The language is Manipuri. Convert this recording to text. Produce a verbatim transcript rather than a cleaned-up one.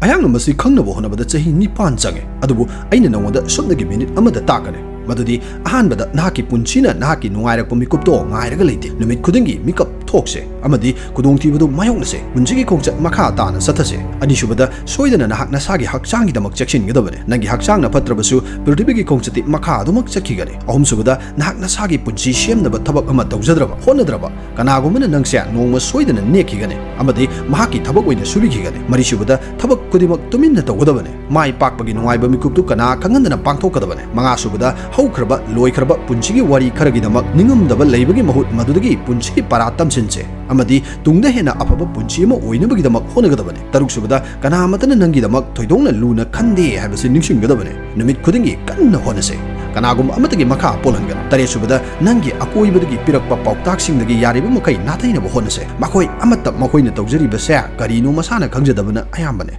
ꯑꯩꯍꯥꯛꯅ ꯃꯁꯤ ꯈꯪꯅꯕ ꯍꯣꯠꯅꯕꯗ ꯆꯍꯤ ꯅꯤꯄꯥꯟ ꯆꯪꯉꯦ, ꯑꯗꯨꯕꯨ ꯑꯩꯅ ꯅꯉꯣꯟꯗ ꯁꯨꯞꯅꯒꯤ ꯃꯤꯅꯤꯠ ꯑꯃꯗ ꯇꯥꯛꯀꯅꯤ꯫ ꯃꯗꯨꯗꯤ ꯑꯍꯥꯟꯕꯗ ꯅꯍꯥꯛꯀꯤ ꯄꯨꯟꯁꯤꯅ ꯅꯍꯥꯛꯀꯤ ꯅꯨꯡꯉꯥꯏꯔꯛꯄ ꯃꯤꯀꯨꯞꯇꯣ ꯉꯥꯏꯔꯒ ꯂꯩꯇꯦ꯫ ꯅꯨꯃꯤꯠ ꯈꯨꯗꯤꯡꯒꯤ ꯃꯤꯀꯞ ꯊꯣꯛꯁꯦ ꯑꯃꯗꯤ ꯈꯨꯗꯣꯡꯊꯤꯕꯗꯨ ꯃꯥꯌꯣꯛꯅꯁꯦ꯫ ꯄꯨꯟꯁꯤꯒꯤ ꯈꯣꯡꯆꯠ ꯃꯈꯥ ꯇꯥꯅ ꯆꯠꯊꯁꯦ꯫ ꯑꯅꯤꯁꯨꯕꯗ, ꯁꯣꯏꯗꯅ ꯅꯍꯥꯛ ꯅꯁꯥꯒꯤ ꯍꯛꯆꯥꯡꯒꯤꯗꯃꯛ ꯆꯦꯛꯁꯤꯟꯒꯗꯕꯅꯤ꯫ ꯅꯪꯒꯤ ꯍꯛꯆꯥꯡꯅ ꯐꯠꯇ꯭ꯔꯕꯁꯨ ꯄ꯭ꯔꯤꯊꯤꯕꯤꯒꯤ ꯈꯣꯡꯆꯠꯇꯤ ꯃꯈꯥ ꯑꯗꯨꯃꯛ ꯆꯠꯈꯤꯒꯅꯤ꯫ ꯑꯍꯨꯝꯁꯨꯕꯗ, ꯅꯍꯥꯛ ꯅꯁꯥꯒꯤ ꯄꯨꯟꯁꯤ ꯁꯦꯝꯅꯕ ꯊꯕꯛ ꯑꯃ ꯇꯧꯖꯗ꯭ꯔꯕ, ꯍꯣꯠꯅꯗ꯭ꯔꯕ, ꯀꯅꯥꯒꯨꯝꯕꯅ ꯅꯪꯁꯦ ꯅꯣꯡꯃ ꯁꯣꯏꯗꯅ ꯅꯦꯛꯈꯤꯒꯅꯤ ꯑꯃꯗꯤ ꯃꯍꯥꯛꯀꯤ ꯊꯕꯛ ꯑꯣꯏꯅ ꯁꯨꯕꯤꯈꯤꯒꯅꯤ꯫ ꯃꯔꯤꯁꯨꯕꯗ, ꯊꯕꯛ ꯈꯨꯗꯤꯡꯃꯛ ꯇꯨꯃꯤꯟꯅ ꯇꯧꯒꯗꯕꯅꯤ꯫ ꯃꯥꯏ ꯄꯥꯛꯄꯒꯤ ꯅꯨꯡꯉꯥꯏꯕ ꯃꯤꯀꯨꯞꯇꯨ ꯀꯅꯥ ꯈꯪꯍꯟꯗꯅ ꯄꯥꯡꯊꯣꯛꯀꯗꯕꯅꯤ꯫ ꯃꯉꯥꯁꯨꯕꯗ, ꯍꯧꯈ꯭ꯔꯕ, ꯂꯣꯏꯈ꯭ꯔꯕ ꯄꯨꯟꯁꯤꯒꯤ ꯋꯥꯔꯤ ꯈꯔꯒꯤꯗꯃꯛ ꯅꯤꯡꯉꯝꯗꯕ ꯂꯩꯕꯒꯤ ꯃꯍꯨꯠ ꯃꯗꯨꯗꯒꯤ ꯄꯨꯟꯁꯤꯒꯤ ꯄꯔꯥ ꯇꯝꯁꯤꯟꯁꯦ ꯑꯃꯗꯤ ꯇꯨꯡꯗ ꯍꯦꯟꯅ ꯑꯐꯕ ꯄꯨꯟꯁꯤ ꯑꯃ ꯑꯣꯏꯅꯕꯒꯤꯗꯃꯛ ꯍꯣꯠꯅꯒꯗꯕꯅꯤ꯫ ꯇꯔꯨꯛꯁꯨꯕꯗ, ꯀꯅꯥ ꯑꯃꯠꯇꯅ ꯅꯪꯒꯤꯗꯃꯛ ꯊꯣꯏꯗꯣꯛꯅ ꯂꯨꯅ ꯈꯟꯗꯦ ꯍꯥꯏꯕꯁꯤ ꯅꯤꯡꯁꯤꯡꯒꯗꯕꯅꯤ꯫ ꯅꯨꯃꯤꯠ ꯈꯨꯗꯤꯡꯒꯤ ꯀꯟꯅ ꯍꯣꯠꯅꯁꯦ꯫ ꯀꯅꯥꯒꯨꯝꯕ ꯑꯃꯠꯇꯒꯤ ꯃꯈꯥ ꯄꯣꯜꯍꯟꯒꯅꯨ꯫ ꯇꯔꯦꯠꯁꯨꯕꯗ, ꯅꯪꯒꯤ ꯑꯀꯣꯏꯕꯗꯒꯤ ꯄꯤꯔꯛꯄ ꯄꯥꯎꯇꯥꯛꯁꯤꯡꯗꯒꯤ ꯌꯥꯔꯤꯕ ꯃꯈꯩ ꯅꯥꯊꯩꯅꯕ ꯍꯣꯠꯅꯁꯦ꯫ ꯃꯈꯣꯏ ꯑꯃꯠꯇ ꯃꯈꯣꯏꯅ ꯇꯧꯖꯔꯤꯕꯁꯦ ꯀꯔꯤꯅꯣ ꯃꯁꯥꯅ ꯈꯪꯖꯗꯕꯅ ꯑꯌꯥꯝꯕꯅꯤ꯫